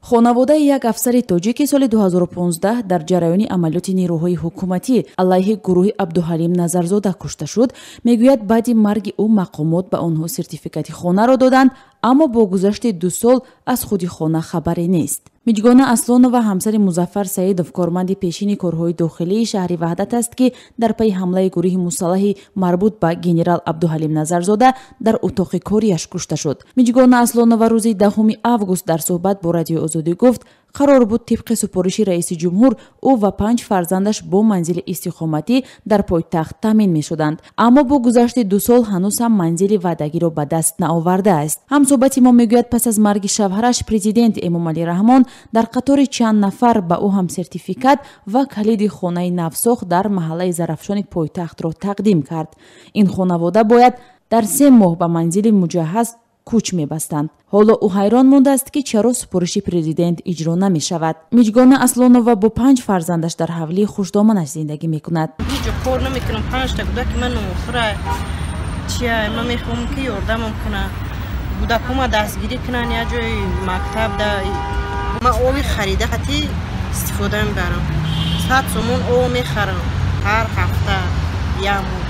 Хонаводаи як афсари тоҷик, ки соли 2015 дар ҷараёни амалиёти нерӯҳои ҳукуматӣ алайҳи гурӯҳи Абдуҳалим Назарзода кушта шуд, мегӯяд, баъди марги ӯ мақомот ба онҳо сертификати хонаро доданд, аммо бо гузашти 2 сол аз худи хона хабаре нест. Миҷгона Аслонова ҳамсари Музаффар Саидов, корманди пешини корҳои дохилии шаҳри Ваҳдат аст, ки дар пайи ҳамлаи гурӯҳи мусаллаҳи марбут ба генерал Абдуҳалим Назарзода дар утоқи кориаш кушта шуд. Миҷгона Аслонова рӯзи 10 август дар суҳбат бо Радиои Озодӣ гуфт, қарор буд тибқи супориши раиси ҷумҳур ӯ ва панҷ фарзандаш бо манзили истиқоматӣ дар пойтахт таъмин мешуданд, аммо бо гузашти 2 сол ҳанӯз ҳам манзили ваъдагиро ба даст наовардааст. Ҳамсӯҳбати мо мегӯяд, пас аз марги шавҳараш президент Эмомалӣ Раҳмон дар қатори чанд нафар ба ӯ ҳам сертификат ва калиди хонаи навсохт дар маҳаллаи Зарафшони пойтахтро тақдим кард. Ин хонавода бояд дар 3 моҳ ба манзили муҷаҳҳаз кӯч мебастанд. Ҳоло ӯ ҳайрон мондааст, ки чаро супориши президент иҷро намешавад. Миҷгона Аслонова бо панҷ фарзандаш дар ҳавлии хушдоманаш зиндагӣ мекунад. Ҳеҷ кор намекунам, панҷта кӯдаки ман охира чия. Ман мехоҳам, ки ёрдамам кунад, кӯдакома дастгирӣ кунанд, як ҷои мактаб да. Ман оби харида хати истифода мебарам, 100 сомон об мехарам ҳар ҳафта, як моҳ.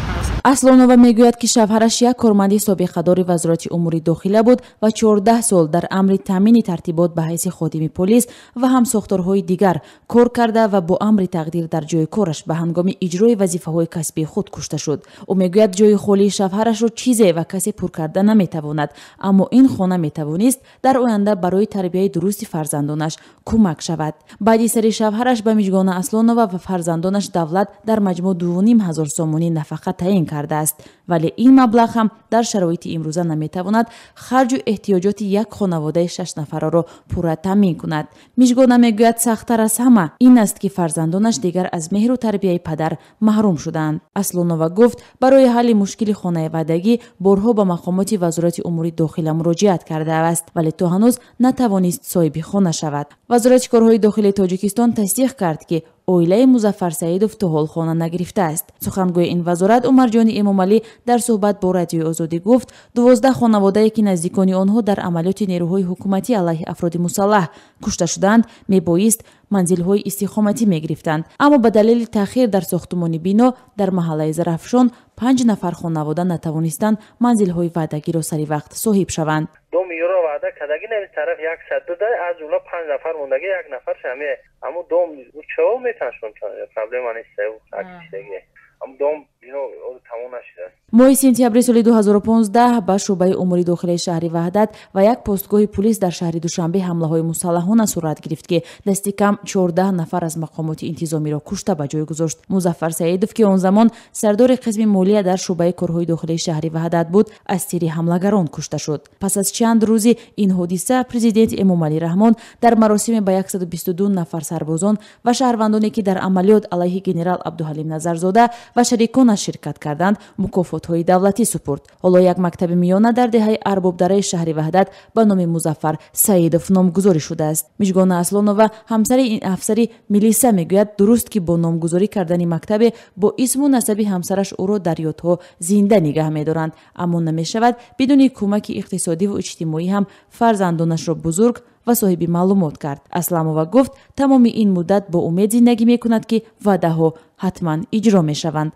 Аслонова мегӯяд, ки шавҳараш як корманди собиқадори Вазорати умури дохила буд ва 14 сол дар амри таъмини тартибот ба ҳайси ходими полис ва ҳам сохторҳои дигар кор карда ва бо амри тақдир дар ҷои кораш ба ҳангоми иҷрои вазифаҳои касбии худ кушта шуд. Ӯ мегӯяд, ҷои холии шавҳарашро чизе ва касе пур карда наметавонад, аммо ин хона метавонист дар оянда барои тарбияи дурусти фарзандонаш кӯмак шавад. Баъди сари шавҳараш ба Миҷгона Аслонова ва фарзандонаш давлат дар маҷмӯъ 2500 сомонӣ нафақа таъин кардааст, вале ин маблағ ҳам дар шароити имрӯза наметавонад харҷу эҳтиёҷоти як хонаводаи шашнафараро пурра таъмин кунад. Мижгона мегӯяд, сахттар аз ҳама ин аст, ки фарзандонаш дигар аз меҳру тарбияи падар маҳрум шудаанд. Аслонова гуфт, барои ҳалли мушкили хонаи ваъдагӣ борҳо ба мақомоти Вазорати умури дохила муроҷиат кардааст, вале то ҳанӯз натавонист соҳиби хона шавад. Вазорати корҳои дохилии Тоҷикистон тасдиқ кард, ки оилаи Музаффар Саидов то ҳол хона нагирифтааст. Сухангӯи ин вазорат Умарҷони Эмомалӣ дар суҳбат бо Радиои Озодӣ гуфт, 12 хонаводае, ки наздикони онҳо дар амалиёти нерӯҳои ҳукуматӣ алайҳи афроди мусаллаҳ кушта шудаанд, мебоист манзилҳои истиқоматӣ мегирифтанд, аммо ба далели таъхир дар сохтумони бино дар маҳаллаи Зарафшон панҷ нафар хонавода натавонистанд манзилҳои ваъдагиро сари вақт соҳиб шаванд. Дом ёро ваъда кардагӣ нави тараф 102 аз ҷумла панҷ нафар мондагӣ, як нафарш ҳаме ҳамун дом чаво метаншон, проблема нест, дом бино тамом нашудааст. Моҳи сентябри соли 2015 ба шӯъбаи умури дохилаи шаҳри Ваҳдат ва як постгоҳи пулис дар шаҳри Душанбе ҳамлаҳои мусаллаҳона сурат гирифт, ки дасти кам 14 нафар аз мақомоти интизомиро кушта ба ҷой гузошт. Музаффар Саидов, ки он замон сардори қисми молия дар шӯъбаи корҳои дохилаи шаҳри Ваҳдат буд, аз тири ҳамлагарон кушта шуд. Пас аз чанд рӯзи ин ҳодиса президент Эмомалӣ Раҳмон дар маросиме ба 122 нафар сарбозон ва шаҳрвандоне, ки дар амалиёт алайҳи генерал Абдуҳалим Назарзода ва шариконаш ширкат карданд, мукофотҳои давлатӣ супурд. Ҳоло як мактаби миёна дар деҳаи Арбобдараи шаҳри Ваҳдат ба номи Музаффар Саидов номгузорӣ шудааст. Миҷгона Аслонова, ҳамсари ин афсари милиса, мегӯяд, дуруст, ки бо номгузорӣ кардани мактабе бо исму насаби ҳамсараш ӯро дар ёдҳо зинда нигаҳ медоранд, аммо намешавад бидуни кӯмаки иқтисодиву иҷтимоӣ ҳам фарзандонашро бузург ва соҳиби маълумот кард. Асламова гуфт, тамоми ин муддат бо умед зиндагӣ мекунад, ки ваъдаҳо ҳатман иҷро мешаванд.